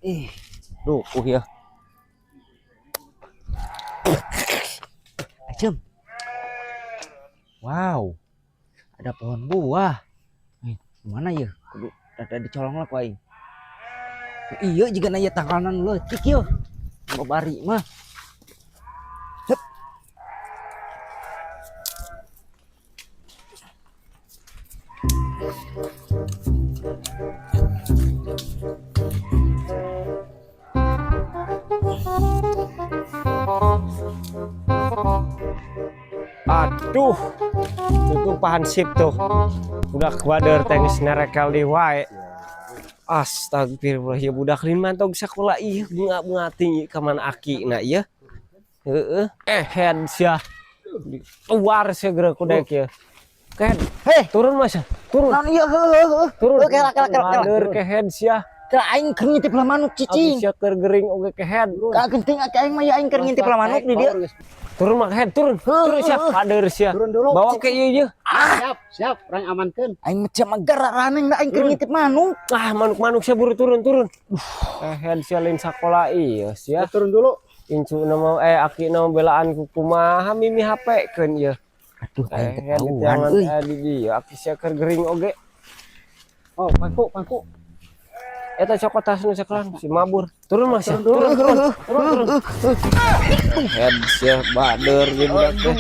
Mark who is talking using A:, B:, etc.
A: Ih, dukuh ya. Acem. Wow. Ada pohon buah. Eh, mana ya? Kudu rada dicolong lah ku aing. Iya juga na ieu tangkalan leutik yeuh. Bari mah. Hup.
B: Aduh, itu pahansip tuh. Budak bader teh geus nerekel di wae. Astagfirullah, ya budak lain mantog sakola ieu bunga-bunga tinggi ka mana aki na ieu. Heeh. Eh, head sia. Keluar sia geura ku dek ieu. Kehed,
A: Hei,
B: turun Mas. Turun.
A: Naon ieu? Heuh heuh heuh.
B: Turun.
A: Heuh, kela kela kela kela.
B: Bader kehed sia.
A: Kela aing keur ngintip lah manuk
B: Abis
A: cicing.
B: sia keur gering oge kehed.
A: Ka genting aki aing mah ya aing keur ngintip lah manuk di dieu.
B: Turun mah kehed, turun. Turun sia, bader sia.
C: Turun dulu.
B: Bawa ke ieu ieu.
C: Siap, siap, orang amankeun.
A: Aing mah cem garaneng da aing keur ngintip manuk.
B: Ah, manuk-manuk sia buru turun, turun. Kehed sia lain sakola ieu sia.
C: Turun dulu.
B: Incu nama eh aki nama belaan ku kumaha mimi HP keun ieu.
A: Aduh, aing
B: Eh,
A: ketahuan
B: jangan
A: euy.
B: di dieu aki sia keur gering oge.
C: Oh, pangku, pangku.
B: Eta cokot tas nu sakelan si mabur. Turun Mas. Turun, turun, turun, turun. Head sia bader di budak teh.